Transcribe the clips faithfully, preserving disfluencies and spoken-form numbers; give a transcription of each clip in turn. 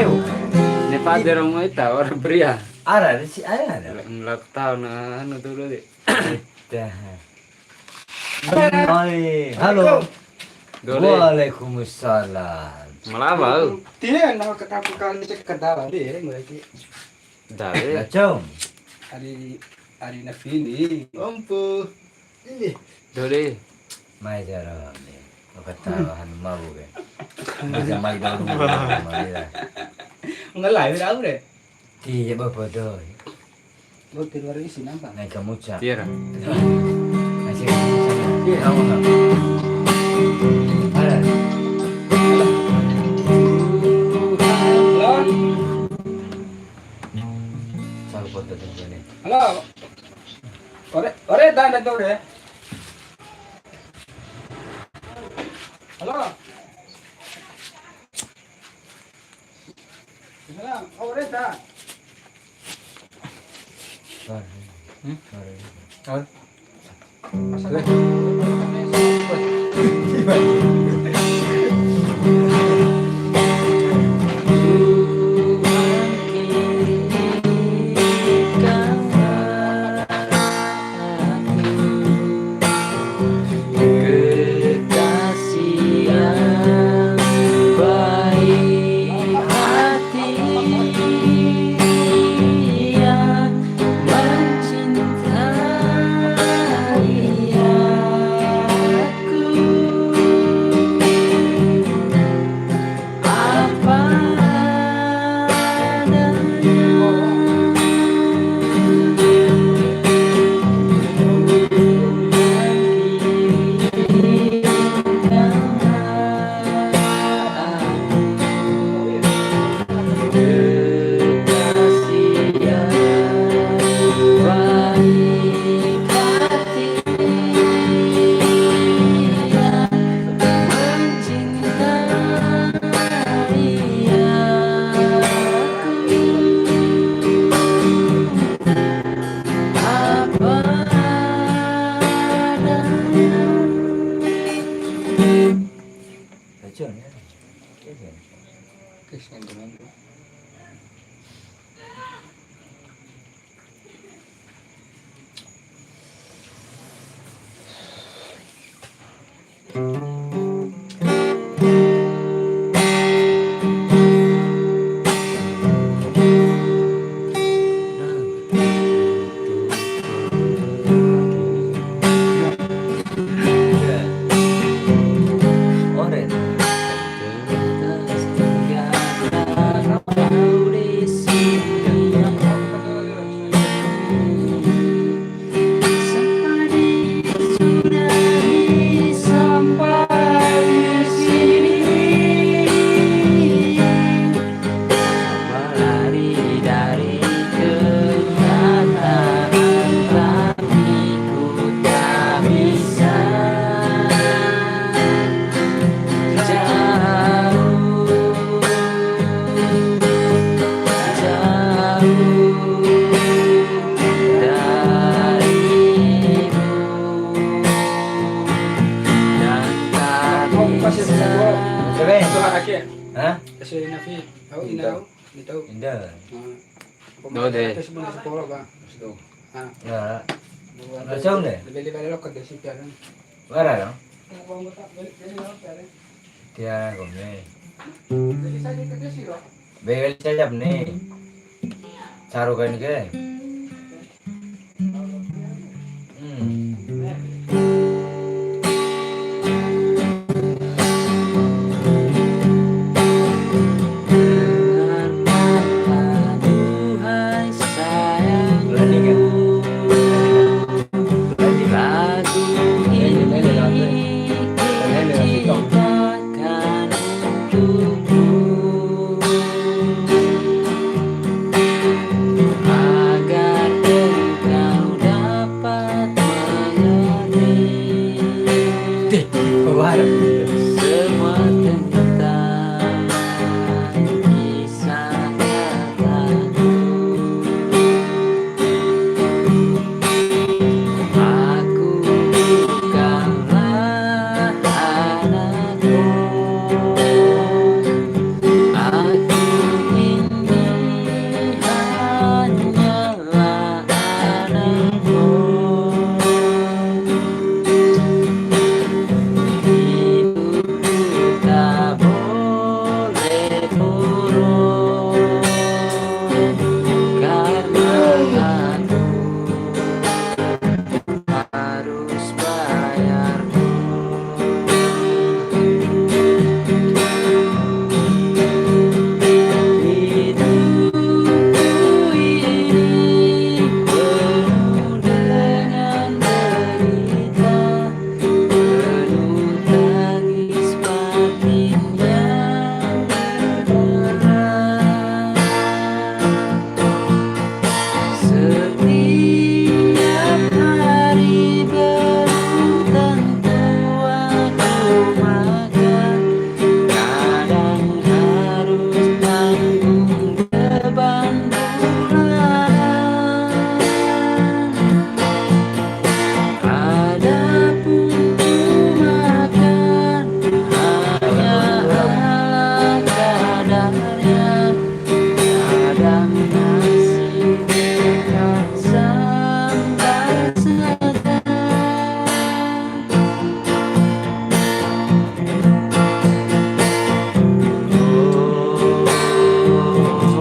Ne pade romo ita, ora pria. Ara, si, ara, ara. Lak tau na, anu, tu, tu, di. Dah. Oi, halo. Dole. Waalaikumsalam. Malava, au. Tia, na katapu kali cek ke dalam dia, mereka. Dale. Lacong. Ari, ari na fini. Ompu. Ih. Dole. Mai jaro ni. Kata han mau ke. Bisa mai daun, mai lah. Ngelai, udah, udah. Iya, Bapak Doi. Lo keluar isi nampak. Naik kamu, Cak. Iya, Ra. Masih kamu, Cak. Iya. Tahu nggak? Ada. Halo. Salah foto dulu nih. Halo. Ore, ore, dan, dan, ore. Halo. Kekasih yang baik hati, yang mencintai aku. Apa adanya. Kekasih yang baik hati. Melari dari kenyataan, tapi ku tak bisa jauh, jauh darimu. Dan tak bisa. Hah? Ina. Indah. Dode. Ya. Langsung deh. Wara dong. Tiang kome. Beli cacap nih. Saru kain ke. Hmm. Duhai sayangku, lagu ini ku ciptakan untukmu. Setiap hari belum tentu aku makan, kadang harus tanggung beban bulanan. Adapun ku makan hanya ala kadarnya, kadang nasi dengan sambal saja.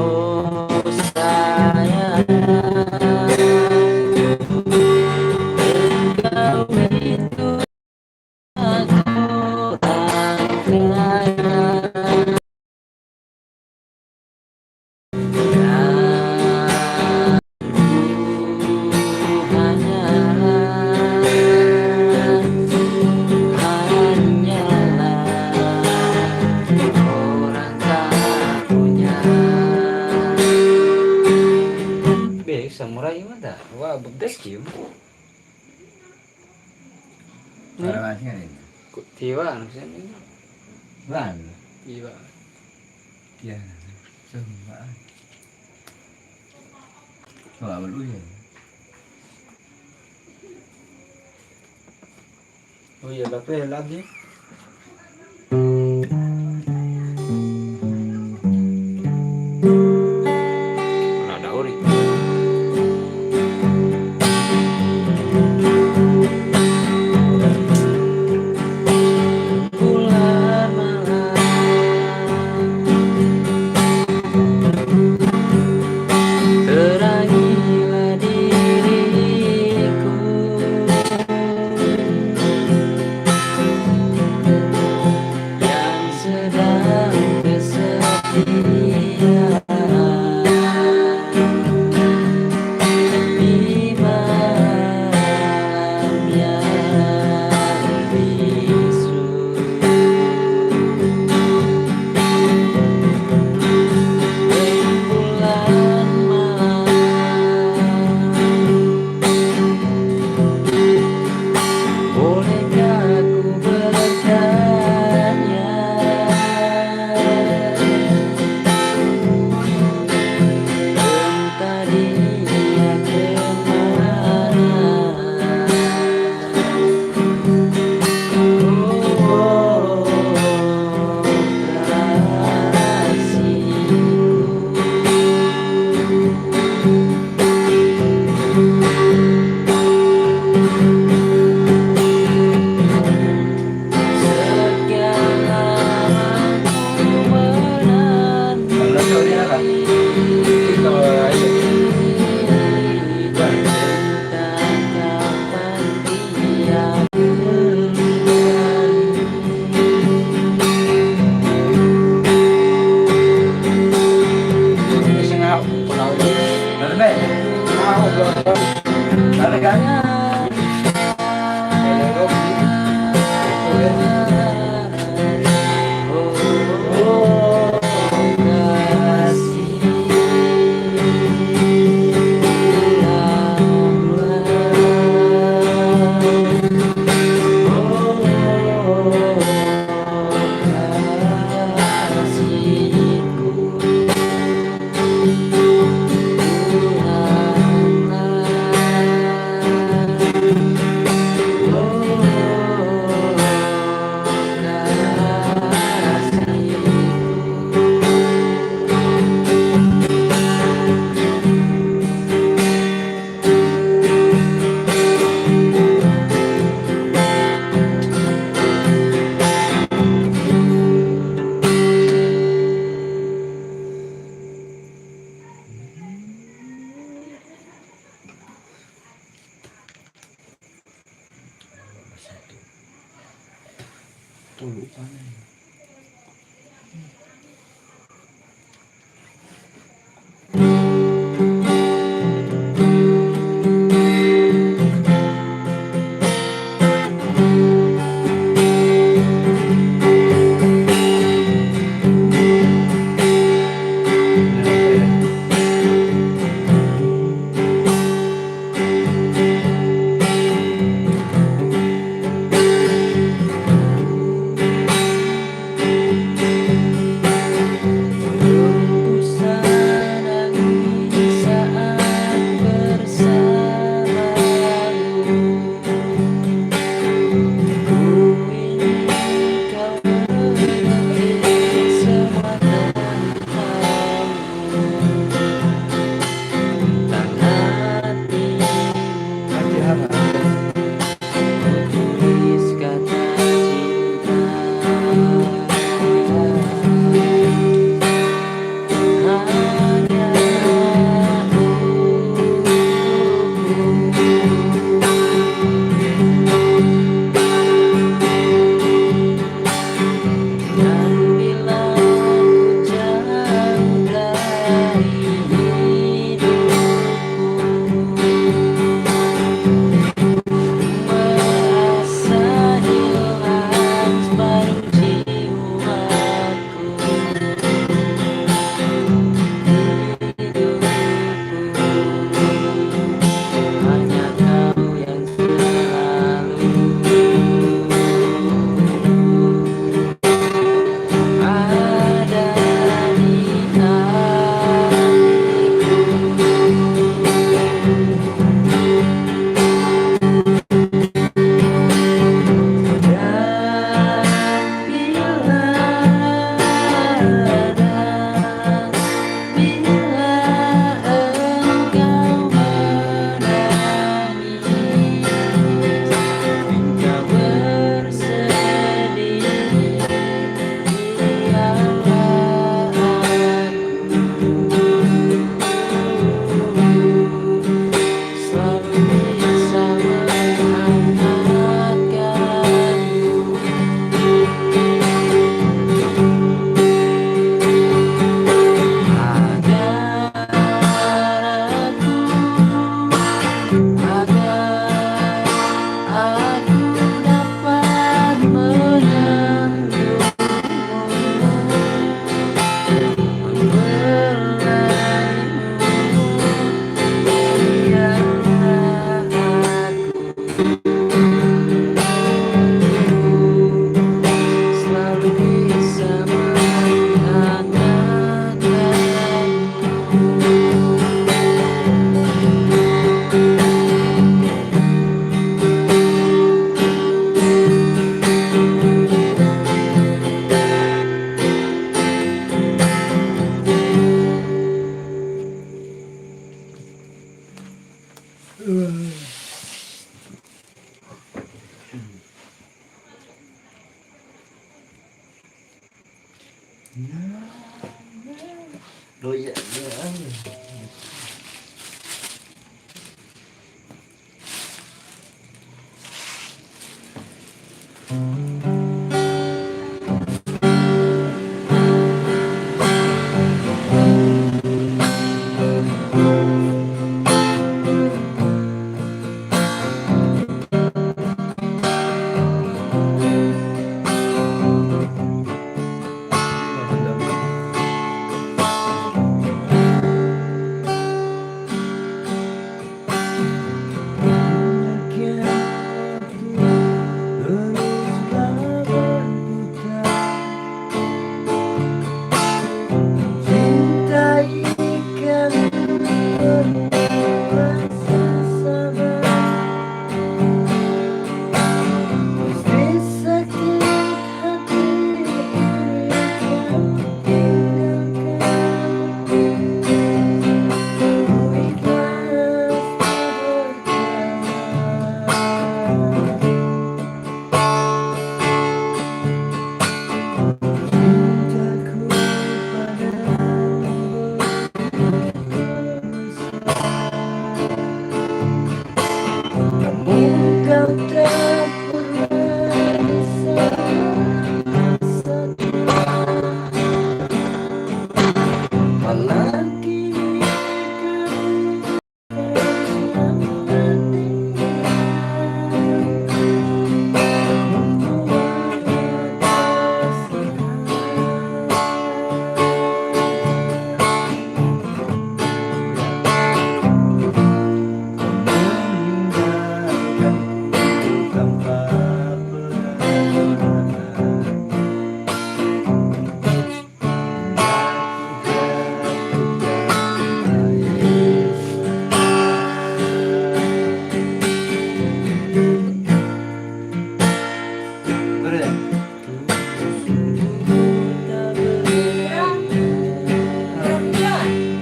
Oh, sayang, engkau itu aku akan Be, samurai mada. Wah, bedes, Kim. Tiwa, maksudnya. Wan. Tiwa. Iya. Coba. Coba dulu ya. Oh iya, tapi lagi. Mana ada ori? Bulan malam, terangilah diriku yang sedang kesepian di malam yang bisu. Rembulan malam, bolehkah ku bertanya, entah dia kemana?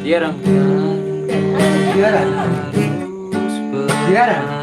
Tiara. Tiara. Tiara.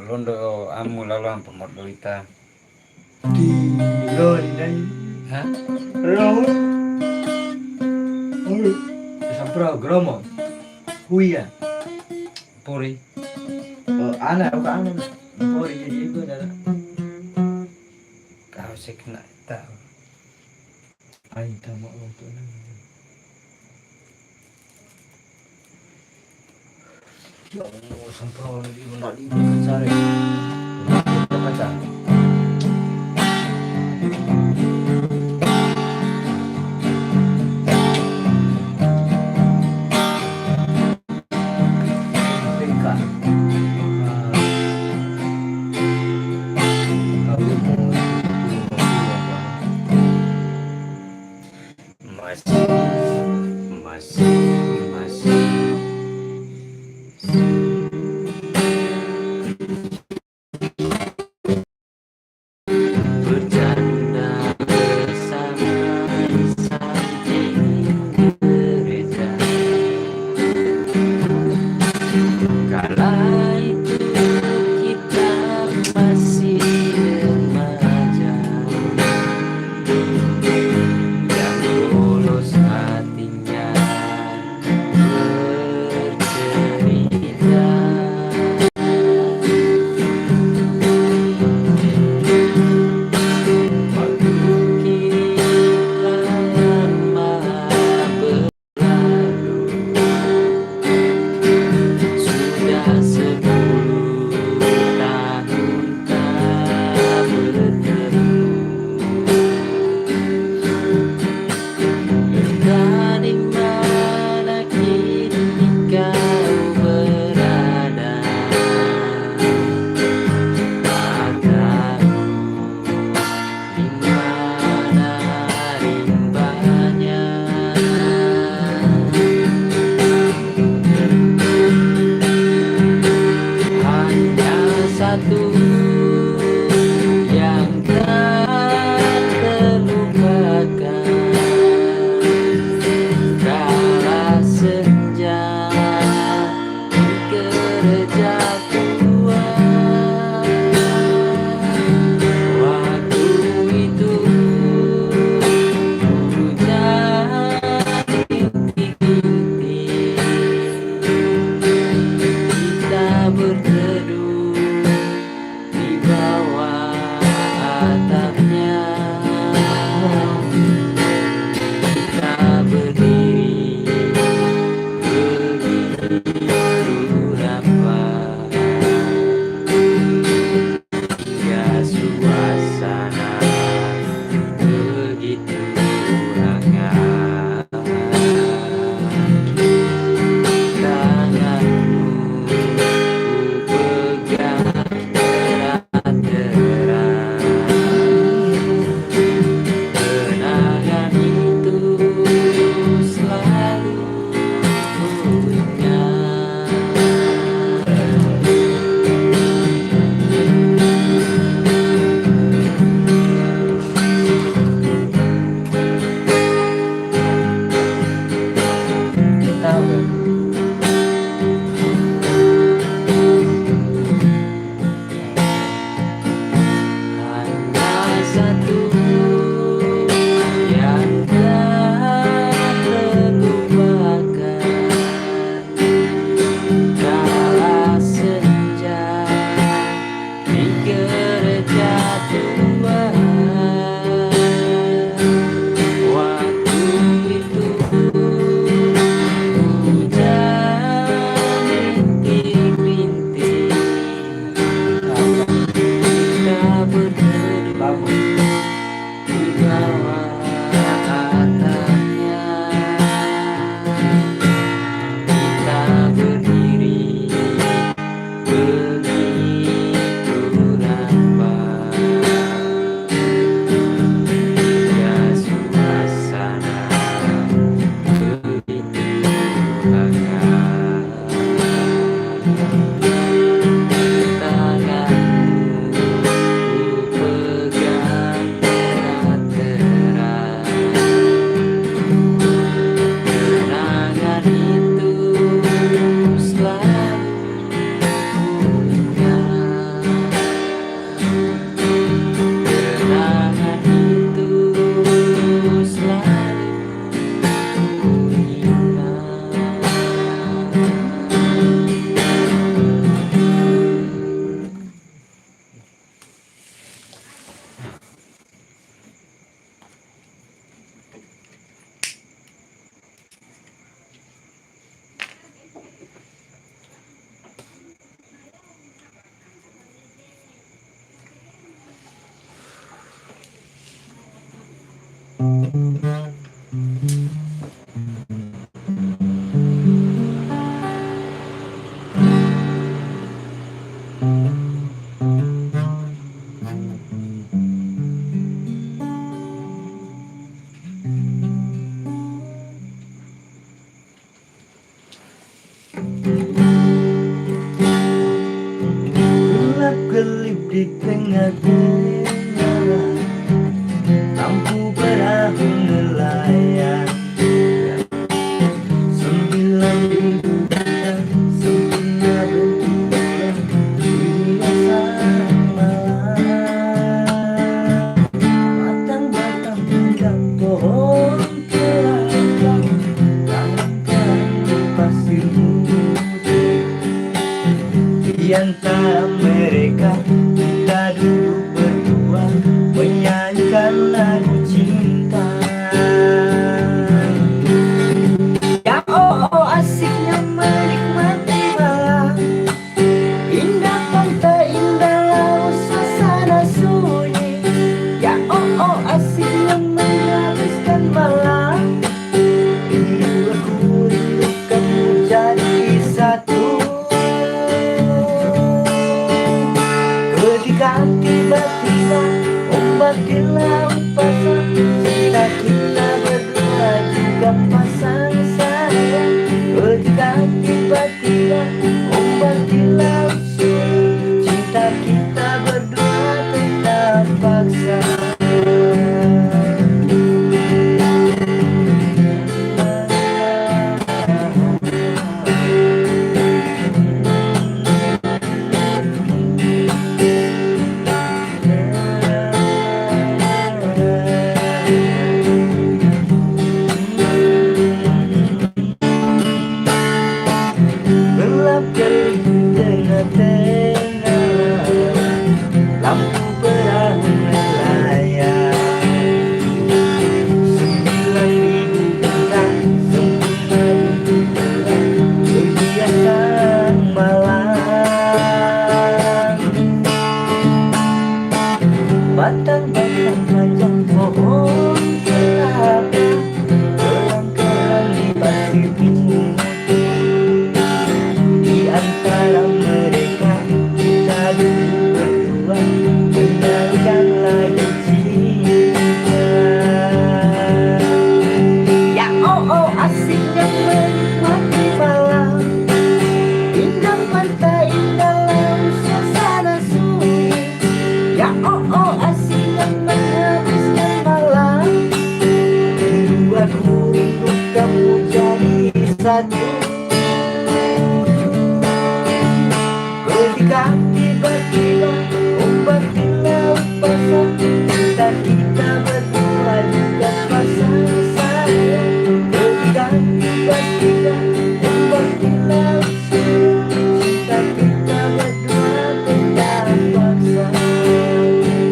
Londo amu lalo ampo mordo ita. Di lori dai. Hah? Lo. Oi. Sampura gromo. Huya. Pori. Oh, ana, oka ana. Pori jadi itu adalah. Tahu sih kena tahu. Ai, tahu mau untuk nang. Ya Allah, sampah lagi, mana di mana cari? Mana cari? Masih, masih, masih. Bercanda bersama di samping gereja. Kala itu kita masih remaja, yang polos hatinya bercerita. Waktu kini lama berlalu, sudah sepuluh tahun tak bertemu. Entah di mana kini kau berada, tak tahu di mana rimbanya. Hanya satu yang tak terlupakan, kala senja di gereja tua. Waktu itu hujan rintik-rintik, kita berteduh di bawah atapnya. Kita berdiri begitu rapat, hingga suasana begitu hangat. Tanganmu ku pegang erat-erat. Gelap gelip di tengah-tengah, lampu perahu nelayan. Sembilan ribu bintang sempurna berkibar, dunia sang malam. Batang-batang indah pohon kelapa, langkah di pasir putih. Di antara mereka, kita duduk berdua, menyanyikan lagu cinta. Ya, oh, oh, asiknya menikmati malam. Indah pantai, indah laut, suasana sunyi. Ya, oh, oh, asiknya menghabiskan malam. Rindu, aku rindu kamu jadi satu. Ketika tiba-tiba ombak di laut pasang, cinta kita berdua juga pasang, sayang. Ketika tiba-tiba ombak di laut surut, cinta kita berdua tetap paksa. Gelap gelip di tengah-tengah, lampu perahu melayang. Sembilan ribu bintang sempurna berhiasan malam. Batang-batang panjang pohon kelapa, berlangkah di pasir putih. Di antara mereka, kita duduk berdua, menyanyikan lagu cinta. Ya, oh, oh, asiknya menikmati malam. Indah pantai, indah laut, suasana sunyi. Ya, oh, oh, asiknya menghabiskan malam. Rindu, aku rindu kamu jadi satu. Ketika tiba-tiba ombak di laut pasang, cinta kita berdua juga pasang, sayang. Ketika tiba-tiba ombak di laut surut, cinta kita berdua tetap paksa.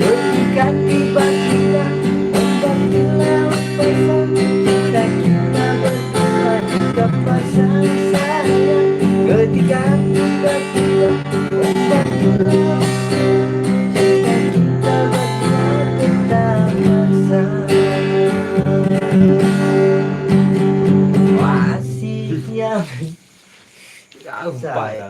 Ketika tiba-tiba ombak di laut pasang, cinta kita berdua tetap pasang, sayang. Ketika tiba-tiba ombak di laut surut, cinta kita berdua tetap paksa. Wah, asik ya. Sampai.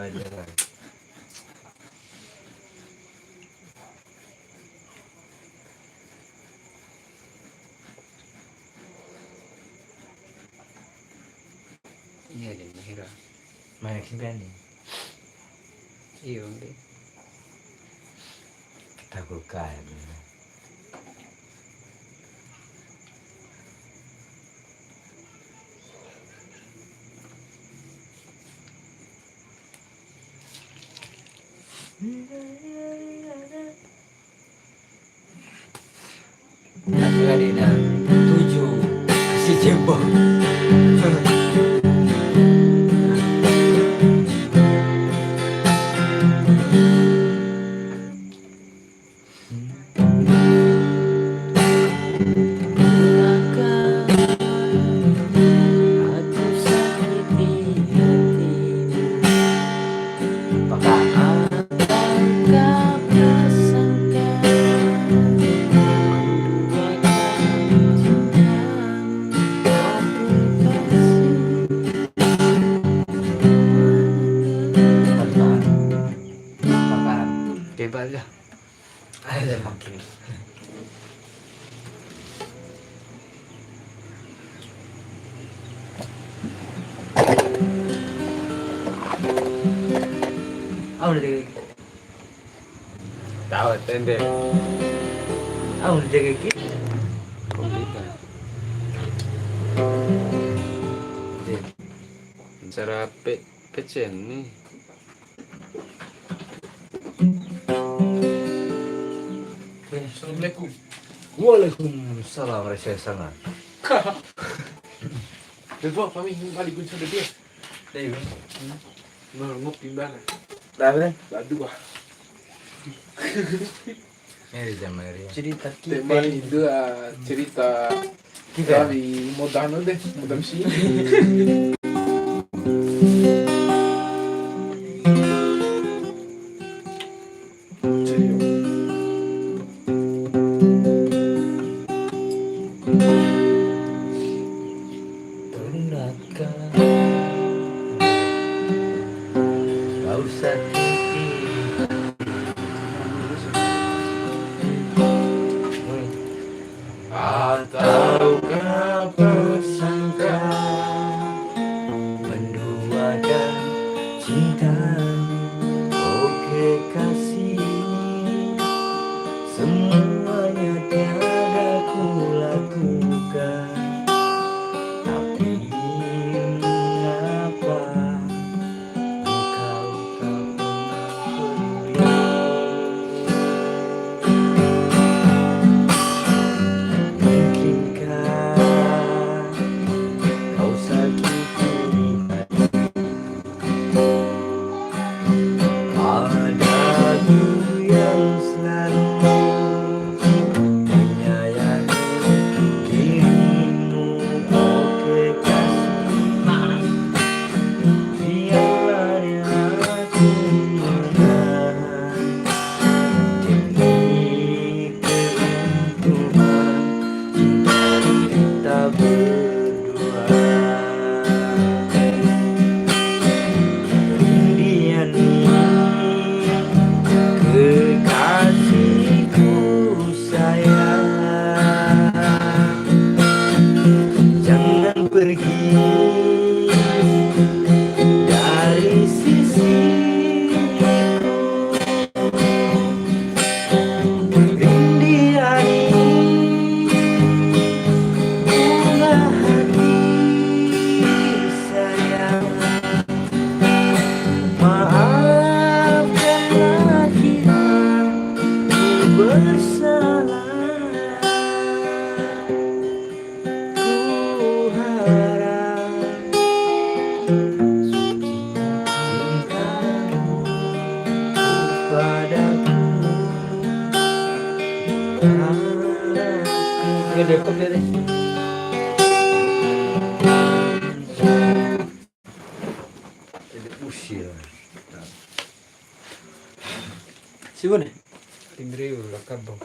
Iya, di Mahira. Mana sih, Bani? Iya, Bang. Kita buka ya, Bang. Nah, tadi dah tujuh si cebok. Maka aku sakiti hatimu. Alangkah prasangka, ku duakan cinta. Au ndede. Tahu tende. Au ndede ke. Komputer. Cara pe-, pecen ni. Assalamualaikum. Waalaikumsalam, Reza Sangat. Telepon kami, balik kunci dia. Dai, Bang. Mau ngopi, Bang. Dah, Bang. Dah dua. Ini zaman hari. Cerita kita. Tema ini dua cerita. Kita. Kami modano deh, modal sini. Pernahkah kau sakiti hati? Ataukah persangka menduakan cinta? Oh kekasih, semuanya tiada kulakukan, tapi mengapa Engkau tak pernah peduli. Mungkinkah kau sakiti hatiku? Adaku yang selalu menyayangi dirimu, oh kekasih. Biarlah aku menahan demi keuntungan cinta kita berdua. Rindiani kekasihku sayang, jangan pergi dari sisiku. Rindiani bunga hati sayang, maafkanlah kita, ku bersalah. Ku harap suci cintamu padaku. Oke, depok deh. Ini usil. Sibun ya? Timriu, lakabo.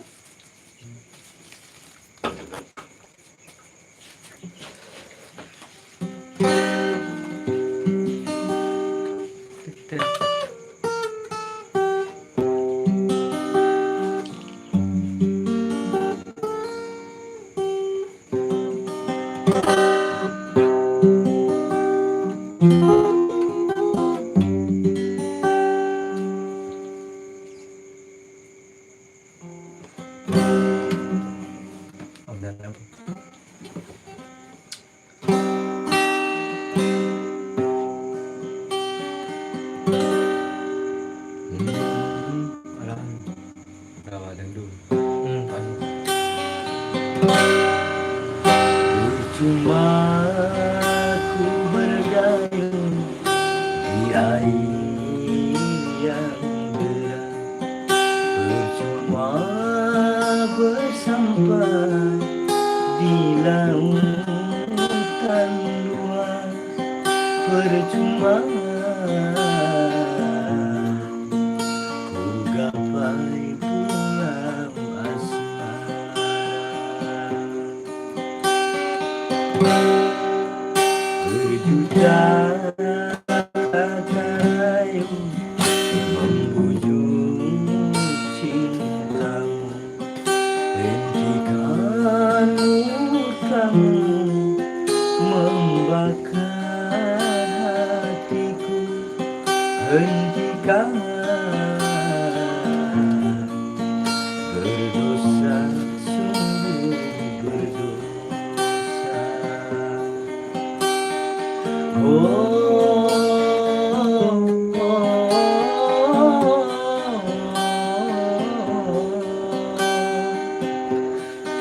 Rawa dangdut. Hmm. Percuma ku bergaul di air yang deras, percuma bersampan di lautan luas, percuma ku gapai pulau asmara. Berjuta kata rayu membujuk cintamu, hentikan lukamu membakar hatiku.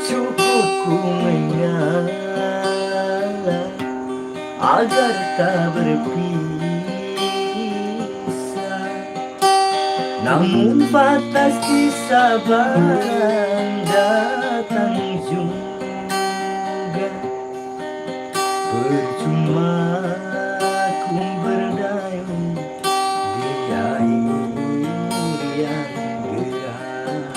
Cukupku mengalah agar tak berpisah. Namun batas kesabaran datang juga. Percuma ku berdayung di air yang deras.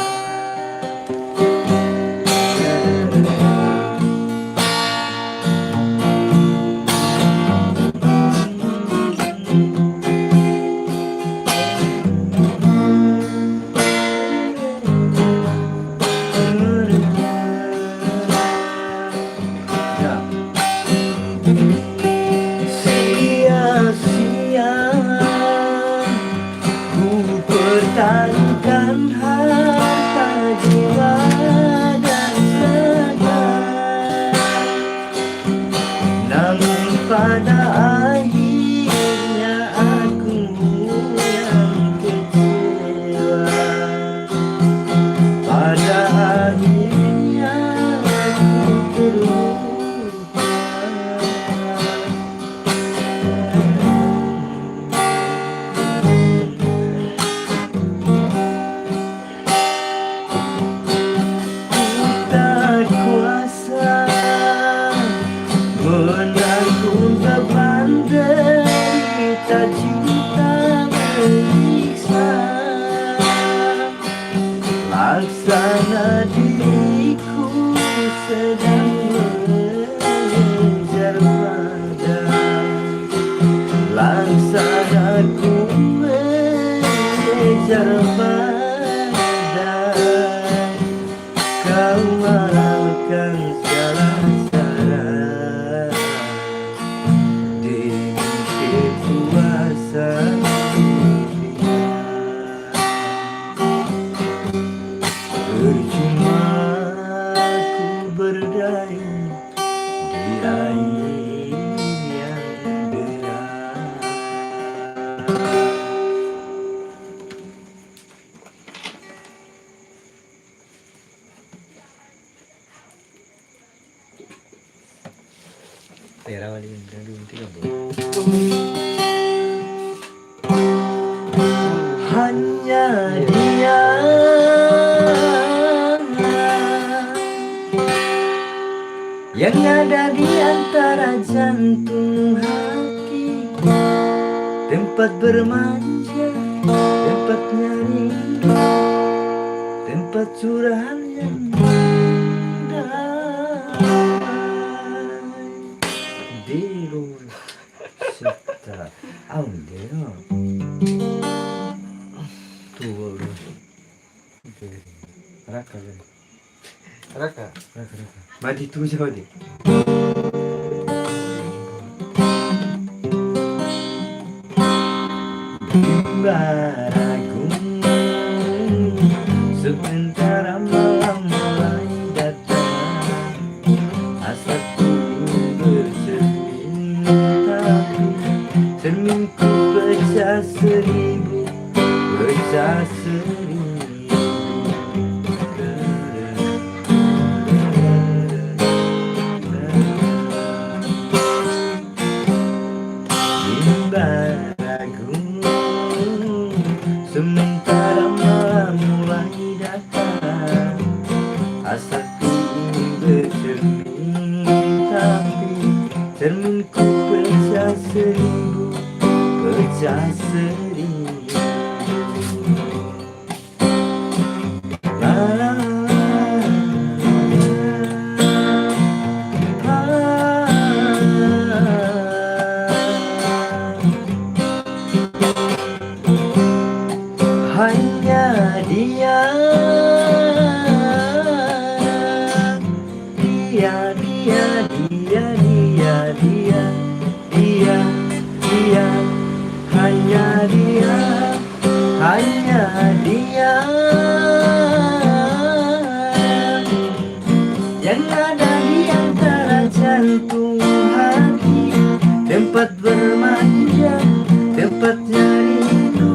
Ya. Sia-sia ku pertaruhkan harta jiwa dan raga. Namun pada akhirnya aku yang kecewa. Pada akhirnya aku terluka. Ku tak kuasa menanggung beban derita cinta menyiksa. Laksana diriku sedang mengejar badai. Laksana ku mengejar badai. Kau maafkan segala salah demi kekuasaan. Percuma ku berdayung di air yang deras. Tera wali, dua, tiga, empat. Hanya dia yang ada di antara jantung hati, tempat bermanja, tempat nyari, tempat curahan yang damai. Dero seta au dero. Tuh, raka, raka. Raka, raka. Madi tu siapa di? Baragung, sementara malam mulai datang. Asa ku bercermin, tapi cerminku pecah seribu, pecah seribu. Baragung, sementara malam mulai datang. Asa ku ingin bercermin, tapi cerminku pecah seribu, pecah seribu. Hanya dia, dia, dia, dia, dia, dia, dia, dia, hanya dia, hanya dia yang ada di antara jantung hati, tempat bermanja, tempat nyari rindu,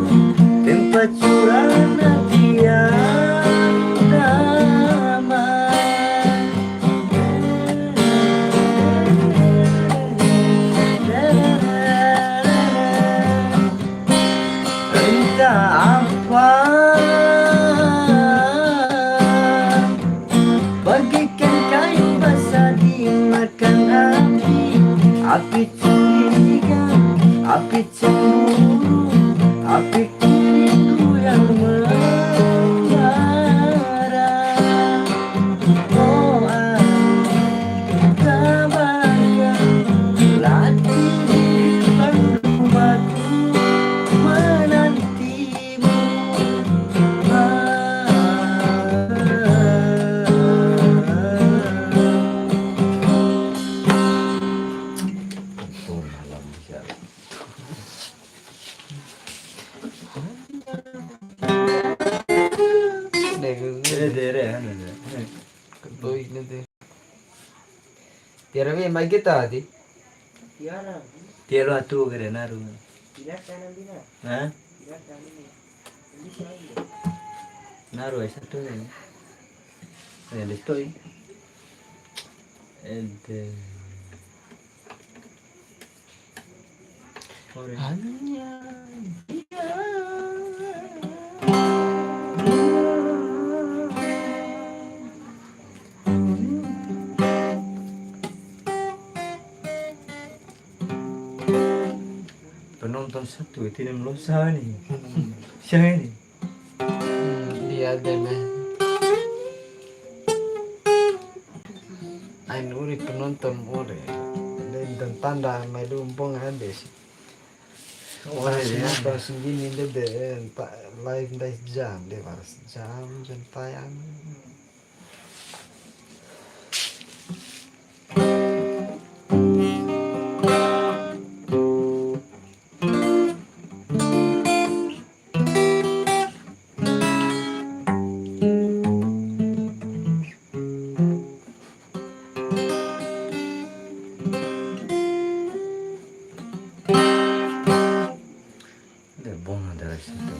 tempat curahan hati yang damai. Tiwara be mai kita ti. Tiwara. Tiwara atu kere naru. Tidak tanam bina. Hah? Tidak tanam bina. Naru ai satu ni. Ada stoi. Ede. Hanya dia. Penonton satu, itu yang melosa ni. Siang ini. Hmm, iya deh, nah. Ain uri penonton uri. Dan tanda mai lumpung habis. Ore, pas ya. Nonton segini deh, deh, tak live ndai jam deh, pas jam, jam tayang. Ede bonga dara situ.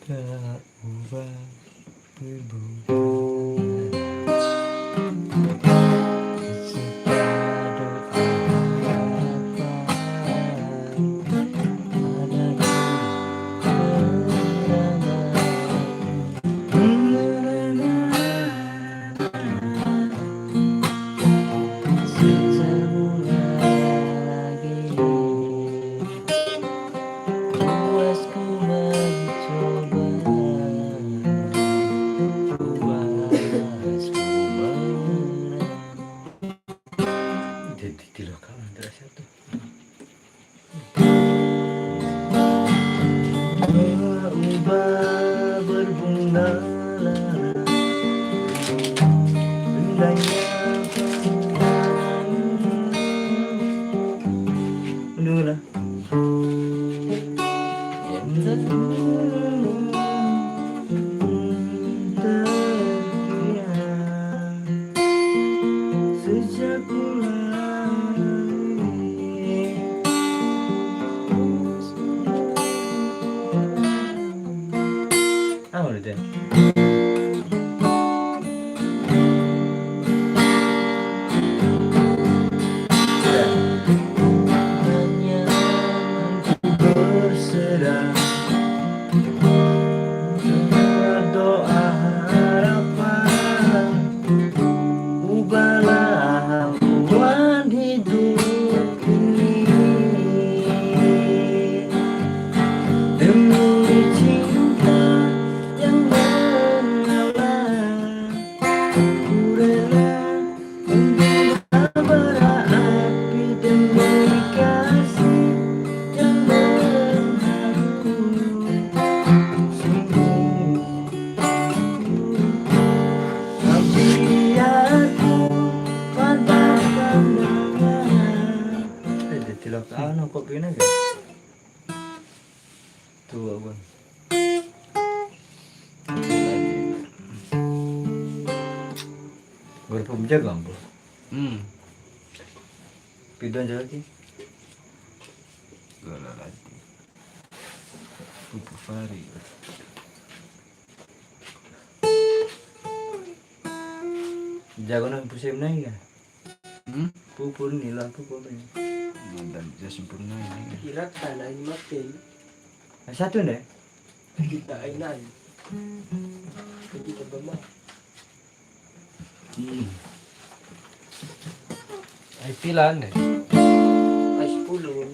Tak ubah perbunga. Jadi, tiga kali, tidak satu. Berubah berbunga lara, indahnya pelangi. Dulu lah. Sejak bulan. Ah, udah deh. Berserah. Doa harapan, ubahlah haluan hidup ini. Demi cinta yang mengalah, ku rela Bara api demi kasih yang mengharu. Sungguh, tapi aku pada pandangan. Eh, dia tilak anu, kopi ini, guys. Tuh, abang. Grup jaga, Bro. Hmm. Pido jaga ki. Gala lagi. Pupu Fari. Jago nang pusing nai ya? Hmm? Pupur ni lah, pupur ni. Modal ja sempurna ini. Kira tanah ini makin. Satu deh. Kita ainan. Kita bama. Hmm. Ai pilan deh. Ai sepuluh.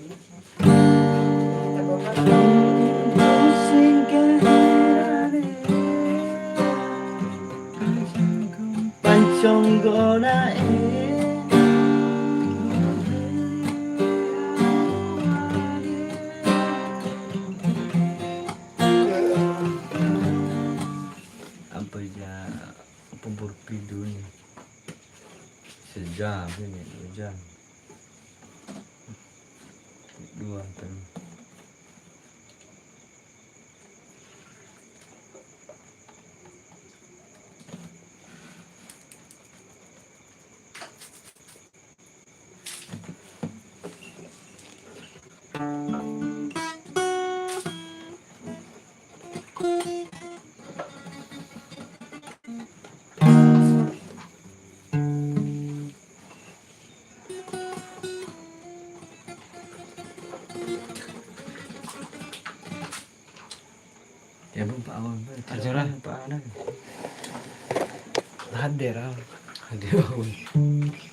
Kita bama. Pancong gona e. Apa ja pemburu pidu ni? Sejam ini, dua jam. Mantap. Ya, Bung, Pak Awan, Pak. Ajora. Pak Awan. Hadir, ah. Hadir, Awan.